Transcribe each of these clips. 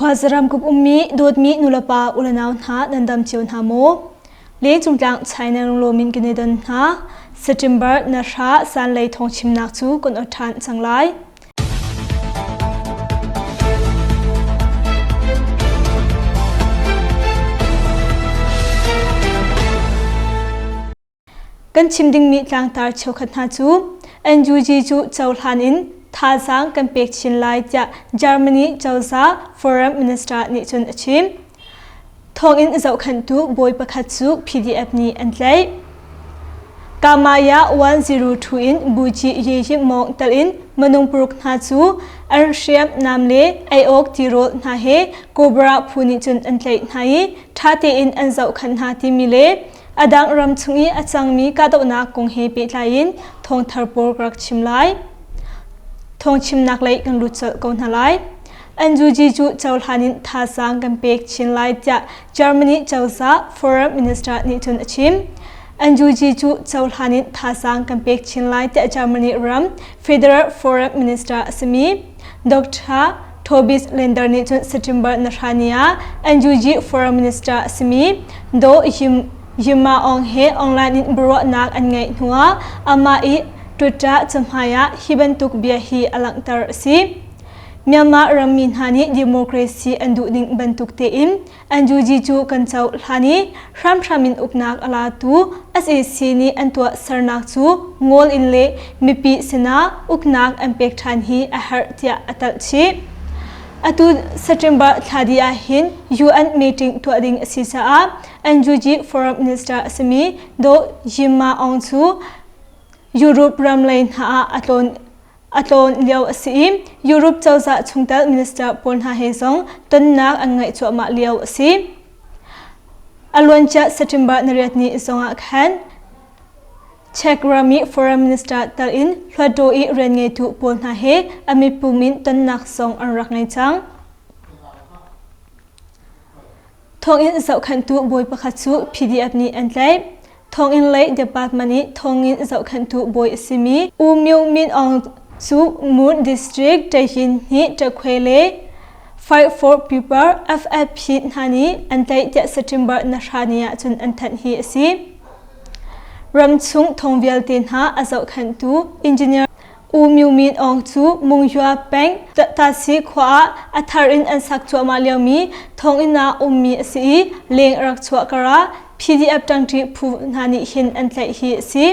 Khuazaram kup ummi dawtmi nulepa ulenau hna nan dam cio hna maw? Lengcungtlang China lunglaw kan i don hna. September na hra sanlei thawngchimnak cu kan ot ṭhan cang lai. Kan chim dingmi tlangtar cheukhat hna cu NUG cu cohlan in thazaang kan pek chin lai tiah Germany cozah Foreign Minister nih cun a chim. Thawnginn zohkhenhtu bawi pakhat cu PDF nih an tlaih. Kamaya 102 in Buci Ye Yim Mawng tal in minung paruk hna cu an hriamnam le ei awk tirawl hna he Cobra phu nih cun an tlaih hna i ṭha tein an zohkhenh hna timi le A dang ram chung i a cangmi kahdohnak kong he pehtlai in thawngthar pawl ka rak chim lai. Thawngchimnak lei kan lut colh ko hna lai. NUG cu cohlan in thazaang kan pek chin lai tiah Germany cozah Foreign Minister nih cun a chim. NUG cu cohlan in thazaang kan pek chin lai tiah Germany ram Federal Foreign Minister a simi Dr. Tobias Lender nih cun September na hra ni ah NUG Foreign Minister a simi Do Yima Aung he online in biaruahnak an ngeih hnuah amah i Twitter cahmai ah hi bantuk bia hi a langhter a si. Myanmar rammi hna nih democracy an duh ning bantuk tein NUG cu kan cohlan i hramhram in uknak a latu sac nih an tuahsernak cu ngol in le mipi sinah uknak an pek ṭhan hi a herh tiah a telh chih. Atu September thla dih ahhin UN meeting tuah ding a si caah NUG Foreign Minister a simi Daw Yima Aung cu Europe ram lei hna ah a tlawn a tlawn lio a si i Europe cozah chungtel minister pawl hna he zong tonnak an ngeih cuahmah lio a si. A luancia September nariat ni zongah khan Czech ram i foreign minister tal in Hluttaw i rian ngeitu pawl hna he a mipum in tonnak zong an rak ngei cang. Thawnginn zohkhenhtu bawi pakhat cu PDF nih an tlaih. Thawnginn lei department i thawnginn zohkhenhtu bawi a simi U Myo Min Aung cu Moon District Tayin nih Takhwe le Fight for People FFP hna nih an tlaih tiah September na hra ni ah cun an thanh hi a si. Ramchung thong vialte hna a zohkhenhtu engineer U Myo Min Aung cu Mungyua peng Tasi khua ah a thar in an sak cuahmah liomi thonginn ah ummi a si i leng a rak chuah karah PDF ṭangṭi phu hna nih hin an tlaih hi a si.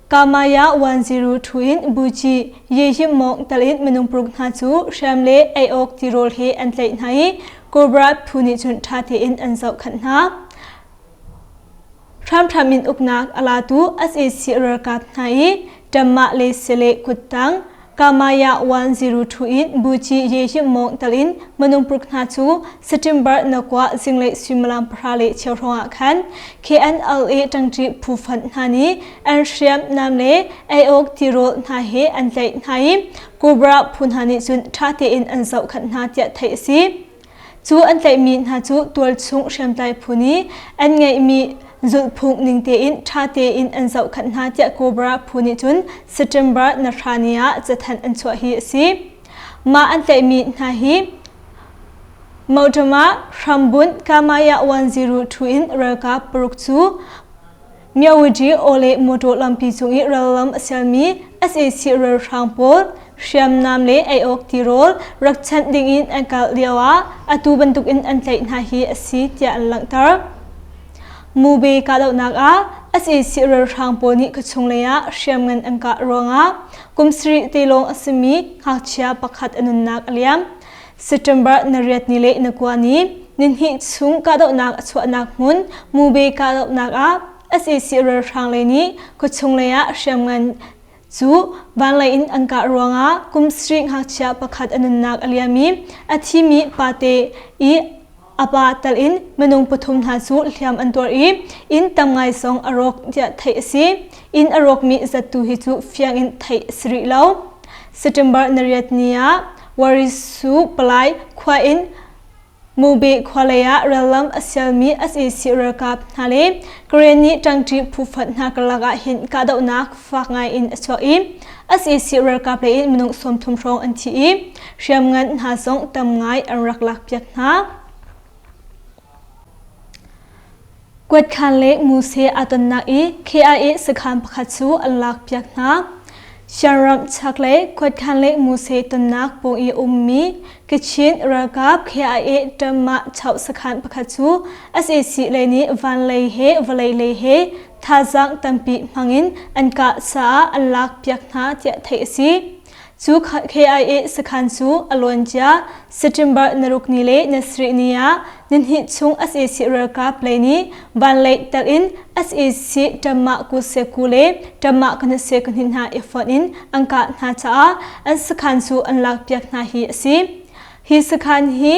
Kamaya 102 in Buci Ye Him Mawng tal in minung paruk hna cu hriam le ei awk tirawl he an tlaih hna i Cobra phu nih cun ṭha tein an zohkhanh hna. Hramhram in uknak a latu sac ralkap hna i Ṭammah le Sele kuttang Kamaya 102 in Buci Ye Him Mawng tal in minung paruk hna cu September nakua zinglei suimilam pahra le cheu hrawngah khan KNLA ṭangṭi phu fund hna nih an hriamnam le ei awk tirawl hna he an tlaih hna i Cobra phu hna nih cun ṭha tein an zohkhanh hna tiah theih a si. Cu an tlaihmi hna cu tualchung hriamtlai phu nih an ngeihmi zulhphung ning tein ṭha tein an zohkhanh hna tiah Cobra phu nih cun September na hra ni ah cathanh an chuah hi a si. Mah an tlaihmi hna hi Motama hrambunh Kamaya 102 in ralkap paruk cu Myawaddy aw le motor lampi cung i rallam a sialmi sac ralhrang pawl hriamnam le ei awk tirawl rak chanh dingin an kal lioah atu bantukin an tlaih hna hi a si tiah an langhter. Mube kahdohnak ah sac ralhrang pawl nih khuachung lei ah hriamngan an kah ruangah kum sarih te lawng a simi ngakchia pakhat a nunnak a liam. September na riat ni le na kua ni nihnih chung kahdohnak a chuahnak hmun Mube kahdohnak ah sac ralhrang lei nih khuachung lei ah hriamngan cu vanlei in an kah ruangah kum sarih ngakchia pakhat a nunnak a liam i a thimi pate i a pa tal in minung pathum hna cu hliam an tuar i inn tam ngai zong a rawk tiah theih a si. Inn a rawkmi zattu hi cu fiang in theih a si rih lo. September na riat ni ah Warisu Palai khua in Mube khua lei ah rallam a sialmi sac ralkap hna le Karen nih ṭangṭi phu fonh hna karlak ah hin kahdohnak fak ngai in a chuak i sac ralkap lei in minung 30 hrawng an thi i hriamngan hna zong tam ngai an rak lakpiak hna. Kuatkhan le Muse aa tonnak i KIA sakhan pakhat cu an lakpiak hna. Shanram chaklei Kuatkhan le Muse tonnak pawng i ummi Kachin ralkap KIA ṭammah chauh sakhan pakhat cu sac lei nih vanlei he vawlei lei he thazaang tampi hmangin an kah caah an lakpiak hna tiah theih a si. Cu KIA sakhan cu a luancia September naruk ni le nasarih ni ah nihnih chung sac ralkap lei nih vanlei tel in sac ṭammah kuseku le ṭammah kanase kahnih hna i fonh in an kah hna caah an sakhan cu an lakpiak hna hi a si. Hi sakhan hi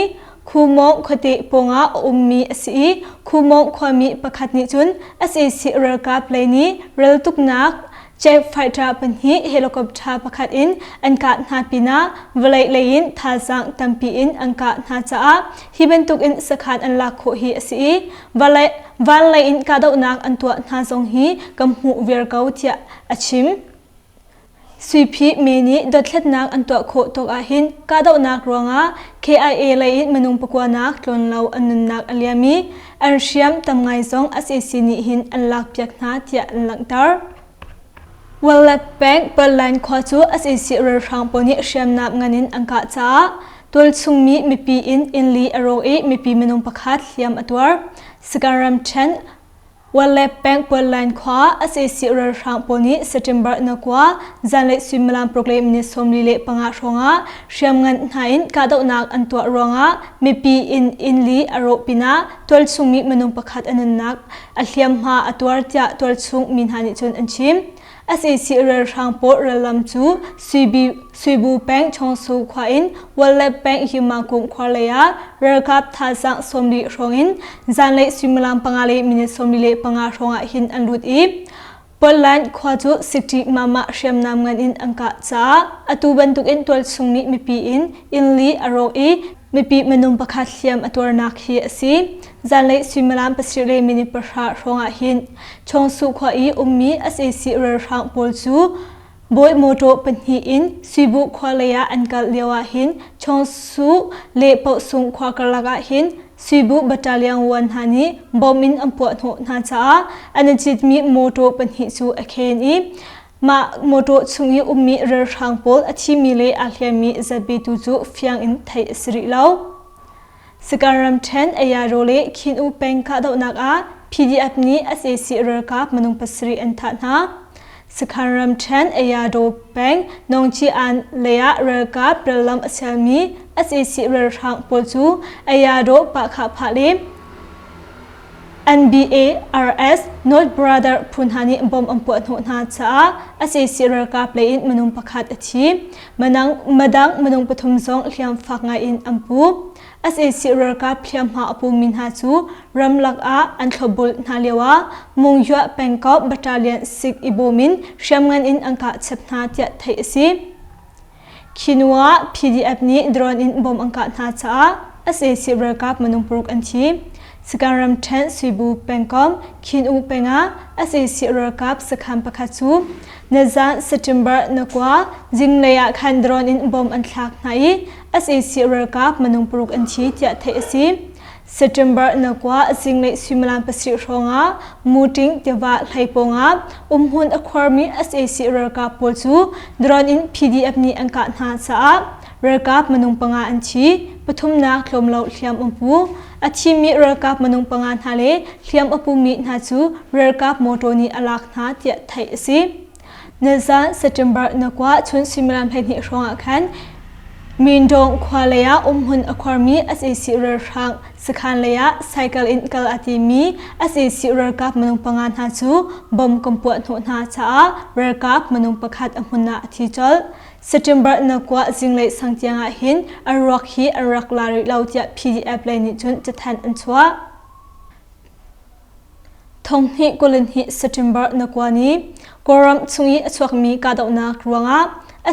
Khumong khuate pawngah a ummi a si i Khumong khuami pakhat nih cun sac ralkap lei nih raltuknak Jet fighter pahnih helicopter pakhat in an kah hna pinah vawlei lei in thazaang tampi in an kah hna caah hi bantuk in sakhan an lak khawh hi a si i vanlei in kahdohnak an tuah hna zong hi kan hmuh viar ko tiah a chim. Suiphi me nih dothlatnak an tuah khawh tawk ahhin kahdohnak ruangah KIA lei in minung pakuanak tlawn lo an nunnak a liam i an hriam tam ngai zong sac nih hin an lakpiak hna tiah an langhter. Wallet peng Perline khua cu sac ralhrang pawl nih hriamnam ngan in an kah caah tualchungmi mipi in innli a rawk i mipi minung pakhat hliam a tuar. Sagaing ramṭhen Wallet peng Puanline khua sac ralhrang pawl nih September na kua zanlei suimilam paruk le minute 45 hrawngah hriamngan hna in kahdohnak an tuah ruangah mipi inn innli a rawh pinah tualchungmi minung pakhat a nunnak a hliamhma a tuar tiah tualchung mi hna nih cun an chim. Sac ralhrang pawl rallam cu Suibu peng Chongsu khua in Wallet peng Yimangkung khua lei ah ralkap thazaang 40 hrawng in zanlei suimilam panga le minute 45 hrawng ah hin an lut i Poland khua cu City Mama hriamnam ngan in an kah caah atu bantukin tualchung nih mipi in innli a rawk i mipi minung pakhat hliam a tuarnak hi a si. Zanlei suimilam pasarih le minute pahra hrawng ah hin Chawngsu khua i ummi sac ralhrang pawl cu bawi mawṭaw pahnih in Suibu khua lei ah an kal lio ah hin Chawngsu le Pohsung khua karlak ah hin Suibu Battalion 1 hna nih bom in an puah hnawh hna caah an i citmi mawṭaw pahnih cu a khen i Mah mawṭaw chung i ummi ralhrang pawl a thimi le aa hliammi zatbitu cu fiang in theih a si rih lo. Sagaing ramṭhen Ayaro le Khin-U peng kahdohnak ah PDF nih sac ralkap minung pasarih an thah hna. Sakhan ramṭhen Ayado peng Nongci-an lei ah ralkap rallam a sialmi sac ralhrang pawl cu Ayado Pahkhahphah le NBARS North Brother phu hna nih bomb an puah hnawh hna caah sac ralkap lei in minung pakhat a thi. Madang minung pathum zong hliam fak ngai in an pu. Sac ralkap hliamhma a pumi hna cu ramlak ah an thlopbul hna lioah Mungyuah pengkomh battalion sik i bawm in hriamngan in an kah chap hna tiah theih a si. Khi hnu ah PDF nih drone in bomb an kah hna caah sac ralkap minung paruk an thi. Sagaing ramṭhen Suibu pengkomh Khin-U peng ah sac ralkap sakhan pakhat cu nizan September na kua zinglei ah khan drone in bomb an thlak hna i sac ralkap minung paruk an thi tiah theih a si. September na kua zinglei suimilam pasarih hrawngah Muting tiva hlei pawngah umhmun a khuarmi sac ralkap pawl cu drone in PDF nih an kah hna caah ralkap minung panga an thi, pathumnak tlawm lo hliam an pu. A thimi ralkap minung panga hna le hliam a pumi hna cu ralkap motor nih a lak hna tiah theih a si. Nizan September na kua chun suimilam 12 hrawngah khan Mindong khua lei ah umhmun a khuarmi sac ralhrang sakhan lei ah cycle in kal a timi sac ralkap minung panga hna cu bomb kan puah hnawh hna caah ralkap minung pakhat a hmun ah a thi colh. September na kua zinglei sang tiang ah hin a ruak hi an rak la rih lo tiah PDF lei nih cun cathanh an chuah. Thonghnih 22 September na kua ni Kawlram chung i a chuakmi kahdohnak ruangah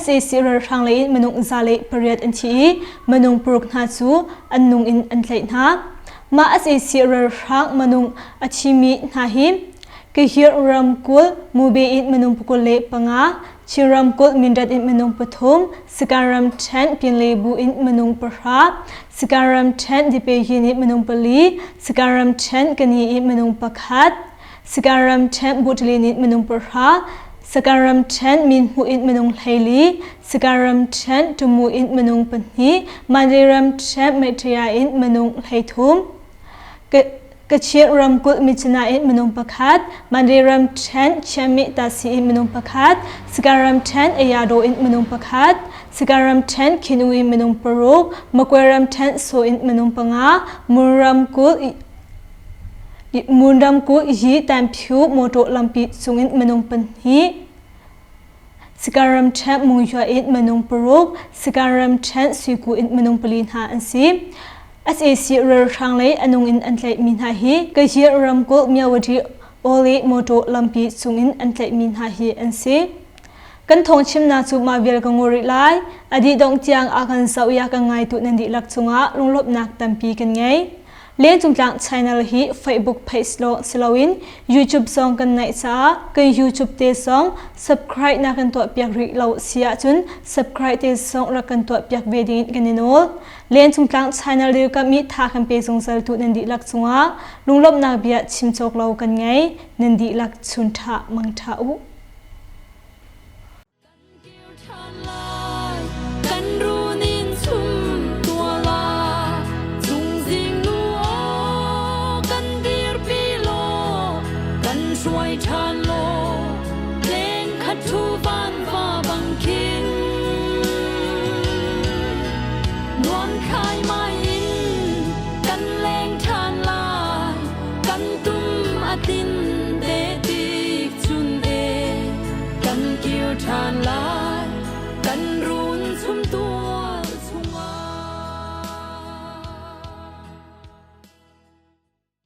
sac ralhrang lei in minung 108 an thi i minung paruk hna cu an nung in an tlaih hna. Mah sac ralhrang minung a thimi hna hi Kahir ramkulh Mube in minung 25, Chin ramkulh Mindat in minung pathum, Sagaing ramṭhen Pinlebu in minung pahra, Sagaing ramṭhen Dipeyin in minung pali, Sagaing ramṭhen Kani in minung pakhat, Sagaing ramṭhen Buṭlin in minung pahra, Sagaing ramṭhen Minhmu in minung 14, Sagaing ramṭhen Tumu in minung pahnih, Mandalay ramṭhen Maitreya in minung 13. Kachin ramkulh Myitkyina in minung pakhat, Mandalay ramṭhen Chiammi Tasi in minung pakhat, Sagaing ramṭhen Ayadaw in minung pakhat, Sagaing ramṭhen Khin-U in minung paruk, Magway ramṭhen Saw in minung panga, Mon ramkulh Mon ramkulh Yi Tanphu mawṭaw lampi cungin minung pahnih, Sagaing ramṭhen Mungyua in minung paruk, Sagaing ramṭhen Suiku in minung pali hna an si. Sac ralhrang lei a nung in an tlaihmi hna hi Kayir ramkulh Myawaddy Ole mawṭaw lampi cungin an tlaihmi hna hi an si. Kan thawngchimnak cu mah vial ka ngur rih lai. A dih dongh tiang a kan zoh i a kan ngaitu nan dihlak cungah lunglawmhnak tampi kan ngei. Lengcungtlang channel hi Facebook page lawng si loin YouTube zong kan neih caah kan YouTube te zong subscribe na kan tuahpiak rih lo si ahcun subscribe te zong rak kan tuahpiak ve ding in kan i nawl. Lengcungtlang channel dirkamh i tha kan pe zungzal tu nan dihlak cungah lunglawmhnak bia chim cawk lo kan ngei. Nan dihlak chun ṭha mang ṭha u. Kan runin chum tuala chungzing nu aw kan dirpi law kan hruai ṭhan law.